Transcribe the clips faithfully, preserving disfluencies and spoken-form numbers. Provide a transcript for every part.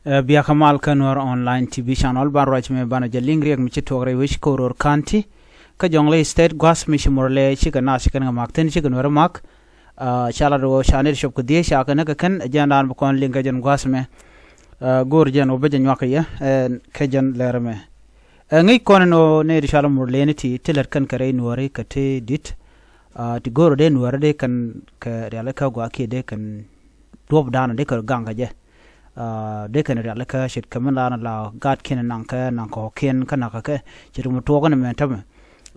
Ɛ, bia kä mal kä Nuɛr Online T V Channel, ban ruac mɛ banɛ jɛ liŋ riɛk mi ci tuɔk rɛy wec Koror County kä Jonglei State, gua̱th mi ci Murle cikɛ naath ci kɛn kɛ mak thi̱n, cikɛ Nuɛr mak. Ɛ, ca lat ɣöö ca nɛy ti cop kɛ dhieec ca kɛ näk kɛ kɛn, ɛ jɛn daan bi kɔn liŋ kɛ jɛn gua̱th mɛ. Ɛ, go̱o̱r jɛn ɣöö bä jɛ nyuak kɛ yɛ, ɛ, kɛ jɛn lɛr mɛ. Ɛ, ŋäc kɔn ɛn ɣöö nɛy ti cɔal Murleni ti, ti lät kɛn kɛ rɛy Nuääri kɛ ti di̱t. Ɛ, ti go̱o̱r ɣöö dee Nuääri dee kɛn kɛ rialikä gua̱a̱th kiɛ dee kɛn duɔ̱ɔ̱p daanɔ dee kɛ gaŋ kɛ jɛ. Ɛ, dee kɛn rialikä ce̱tkɛ min la, la gaatkiɛn naŋ kɛ, naŋ kɔ̱kiɛn kä naŋ kɛ kɛ, ce̱tkɛ mi tuɔɔk ɛn mɛ tämɛ.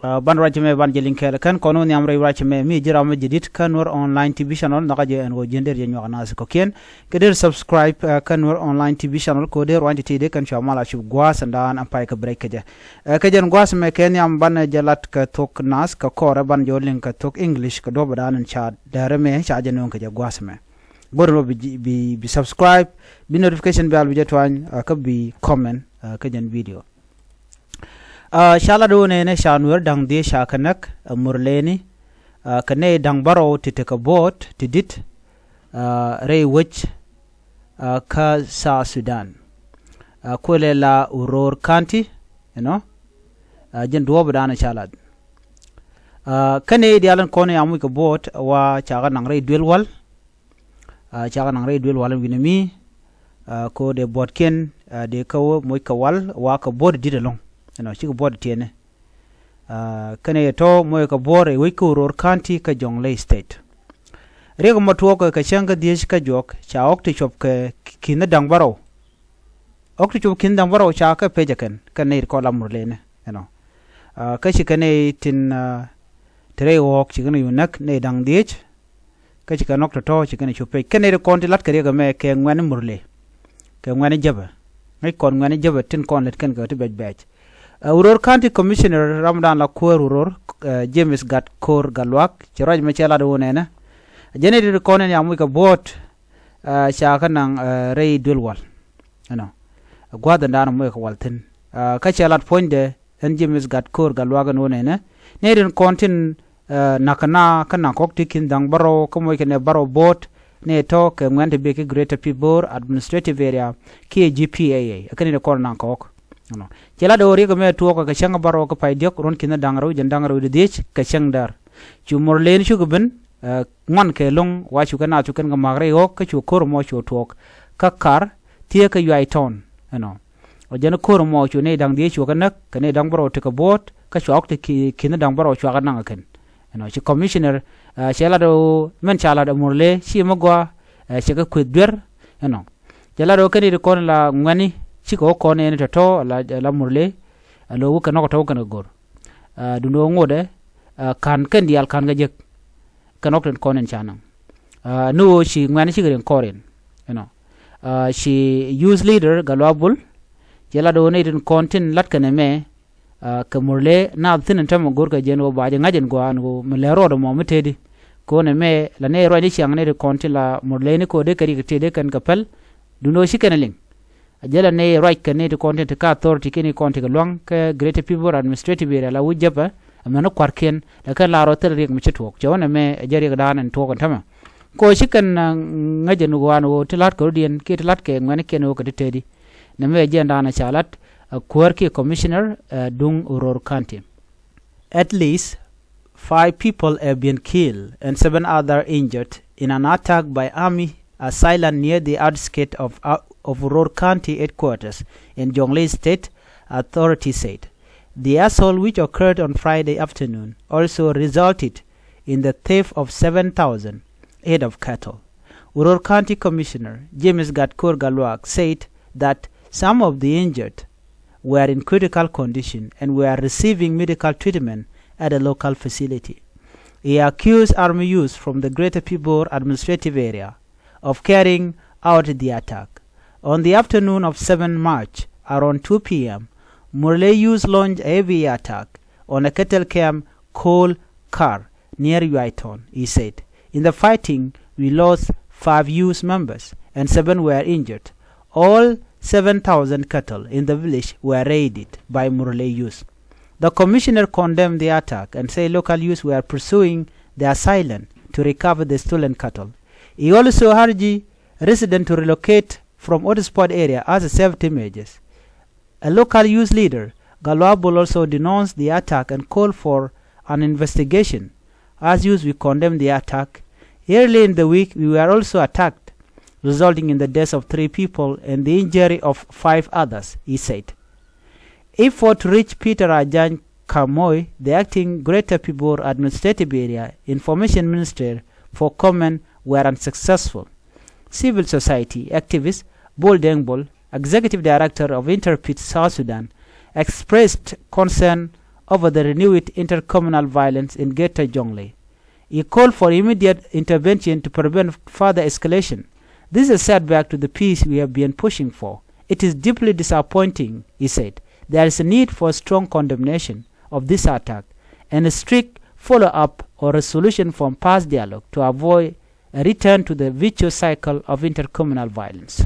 Ɛ, ban ruac mɛ ban jɛ liŋ kɛɛl kɛn kɔn wä nhiam rɛy ruac mɛ, mi ji̱ ram mi jɛ di̱t kä Nuɛr Online T V Channel, nhɔkä jɛ ɛn ɣöö ji̱n der jɛ nyuak naath kɔ̱kiɛn. Kɛ der subscribe, ɛ, kä Nuɛr Online T V Channel, kɛ ɣöö der ruac ti ti dee kɛn cua mal a cup gua̱a̱th ɛn daan ɛn pay kɛ break kɛ jɛ. Ɛ, kɛ jɛn gua̱a̱th mɛ kɛ nhiam banɛ jɛ lat kɛ thok naath kɛ kɔrɛ, ban jɛ wä liŋ kɛ thok English kɛ duɔ̱ɔ̱p daan ɛn ca dɛrɛ mɛ ca jɛ nööŋ kɛ jɛ gua̱a̱th mɛ. Go̱r mɔ bi, bi, bi subscribe, bi notification bell bi jɛ tuany, ɛ, kä bi comment, ɛ, kä jɛn video. Ɛ, ca lat wä nɛnɛ ca Nuɛr da̱ŋ dhieec ca kɛ näk, ɛ, Murleni, ɛ, kɛ nɛy da̱ŋ bärɔw ti tekɛ buɔɔt ti di̱t, ɛ, rɛy wec, ɛ, kä South Sudan. Ɛ, kuëlɛ la Uror County, you know, ɛ, jɛn duɔ̱ɔ̱p daanɔ ca lat. Ɛ, kä nɛy diaal in kɔn in ca muc kɛ buɔɔt wa ca kɛ naŋ rɛy duël wal. Ɛ, ca kɛ naŋ rɛy duël wal in wi̱nɛ mi, ɛ, kɛ ɣöö dee buɔɔtkiɛn, ɛ, dee kä wä moc kɛ wal wa kɛ buɔɔt di̱t ɛlɔ̱ŋ. Ɛnɔ, cikɛ buɔɔt tiɛtni. Ɛ, kɛnɛ yɛ tɔ̱ moc kɛ buɔɔt rɛy wec kä Uror County kä Jonglei State. Riɛk mɔ tuɔɔk kɛ cäŋ kä dhieec kä juɔk ca ɣɔk ti cuɔp kɛ ki̱n da̱ŋ bärɔw. Ɣɔk ti cuɔp ki̱n da̱ŋ bärɔw ca kɛ pec ɛ kɛn, kɛn nɛy ti kɔn la Murleni, you know. Ɛ, kä ci kɛn nɛy tin, ɛ, ti rɛy ɣɔɔk ci kɛn yu näk nɛy da̱ŋ dhieec. Kä ci kɛn ɣɔk tɔ̱tɔ̱ ci kɛn cu pec. Kɛn nɛy ti kɔn ti la̱t kɛ riɛk ɛmɛ kɛ ŋuɛ̈tni Murle, kɛ ŋuɛ̈tni jäpɛ. Ŋäc kɔn ŋuɛ̈tni jäpɛ tin kɔn lät kɛn kɛ ti bɛc bɛc. Ɛ, Uror County Commissioner ramdan la kuäär Uror, ɛ, James Gatkuoth Gatluak, ci ruac mɛ cɛ lat wä nɛnɛ. Jɛn nɛy ti kɔn in ca muc kɛ buɔɔt, ɛ, ca kɛ naŋ, ɛ, rɛy duël wal. You know. Gua̱a̱th in daan muc kɛ wal thi̱n. Ɛ, kä cɛ lat puɔ̱nydɛ, ɛn James Gatkuoth Gatluak ɛn wä nɛnɛ. Nɛy tin kɔn tin, ɛ, na̱k kɛ naath kä naŋ kɔ̱k ti ki̱n da̱ŋ bärɔw kä moc kɛnɛ bärɔw buɔɔt, nɛy tɔ̱ kɛ ŋuɛ̈tni ti bek kä Greater Pibor Administrative Area kiɛ G P A A. Ɛ kɛn nɛy ti kɔn naŋ kɔ̱k. You know. Cɛ lat ɣöö riɛk ɛmɛ tuɔɔk kɛ cäŋ bärɔw kä pay diɔ̱k ruɔ̱n ki̱n da̱ŋ rɛw jiɛn da̱ŋ rɛw wi̱cdɛ dhieec kɛ cäŋ däär. Cu Murleni cukɛ ben, ɛ, ŋuan kɛ lo̱ŋ wa cu kɛ naath cu kɛn kɛ ma̱k rɛy ɣɔ̱k kä cu ko̱r ɛmɔ cu tuɔɔk. Kä Kar, thiee kä Yuay Town, you know. Ɔ jɛn ko̱r ɛmɔ cu nɛy da̱ŋ dhieec cu kɛ näk, kɛ nɛy da̱ŋ bärɔw tekɛ buɔɔt, kä cua ɣɔk ti ki̱n da̱ŋ bärɔw cua kɛ naŋ ɛ kɛn. You know, ci commissioner, ɛ, cɛ lat ɣöö mɛn ca lat ɛ Murle, ci mi gɔaa, ɛ, cɛ kɛ kueth duer, you know. Cɛ lat ɣöö kɛn nɛy ti kɔn la ŋuɛ̈tni, cikɛ ɣöö kɔn ɛn tɔ̱tɔ̱ la, la Murle, ɛ, lo̱o̱ wä kɛn ɣɔk tɔ̱ wä kɛn kɛ go̱r. Ɛ, duundɛ ɣöö ŋotdɛ, ɛ, ka̱n kɛn diaal ka̱n kɛ jek. Kɛn ɣɔk tin kɔn in ca naŋ. Ɛ, ni ɣöö ci ŋuɛ̈tni cikɛ riŋ kɔr in, you know. Ɛ, ci youth leader Gatluak Bol, cɛ lat ɣöö nɛy tin kɔn tin la̱t kɛn ɛmɛ, ɛ, kɛ Murle naath thi̱n in täämɛ go̱rkɛ jɛn ɣöö ba jɛ ŋa̱c in gɔaa ɛn ɣöö mi lɛ rɔɔdɛ mɔ mi tëëdi. Kɛ ɣöö nɛmɛ la nɛy ruacni ciaŋ nɛy tin kɔn tin la Murleni kɛ ɣöö dee kɛ riɛk tëëdi kɛn kɛ päl. Duundɛ ɣöö ci kɛn ɛ liŋ. A jälɛ nɛy ruac kɛ nɛy ti kɔn tin ti kä authority kiɛ nɛy kɔn ti kɛ lua̱ŋ kä Greater Pibor Administrative Area la wi̱c jäpɛ, amäni kua̱rkiɛn, la kɛn la rɔ thil riɛk mi ci tuɔɔk. Cɛ wä nɛmɛ ɛ jɛn riɛk da̱a̱n ɛn tuɔɔk ɛn täämɛ. Kɛ ɣöö ci kɛn, ɛ, ŋäc ɛn ɣöö an ɣöö ti la̱t kɛ rɔ̱diɛn kiɛ ti la̱t kɛ ŋuɛ̈tnikiɛn ɣöö kɛ ti tëëdi. Nɛmɛ ɛ jɛn da̱a̱n ɛ ca lat, ɛ, kuäär kiɛ commissioner, ɛ, duŋ Uror County. At least five people have been killed and seven other injured in an attack by army assailants near the outskirts of, uh, of Uror County headquarters in Jonglei State, authorities said. The assault, which occurred on Friday afternoon, also resulted in the theft of seven thousand head of cattle. Uror County Commissioner James Gatkuoth Gatluak said that some of the injured were in critical condition and were receiving medical treatment at a local facility. He accused army youths from the Greater Pibor Administrative Area of carrying out the attack. On the afternoon of seventh March, around two p.m., Murle youths launched a heavy attack on a cattle camp called Kar near Yuay Town, he said. In the fighting, we lost five youth members and seven were injured. All seven thousand cattle in the village were raided by Murle youths. The commissioner condemned the attack and said local youths were pursuing the assailant to recover the stolen cattle. He also urged residents to relocate from hotspot area as a safety measures. A local youth leader, Galwabul, also denounced the attack and called for an investigation. As youth, we condemn the attack. Early in the week, we were also attacked, resulting in the death of three people and the injury of five others, he said. Effort to reach Peter Ajany Kamoi, the acting Greater Pibor Administrative Area Information Minister, for comment were unsuccessful. Civil society activist Bol Dengbol, executive director of Interpeace South Sudan, expressed concern over the renewed intercommunal violence in Greater Jonglei. He called for immediate intervention to prevent further escalation. "This is a setback to the peace we have been pushing for. It is deeply disappointing," he said. "There is a need for strong condemnation of this attack and a strict follow-up or resolution from past dialogue to avoid a return to the vicious cycle of intercommunal violence."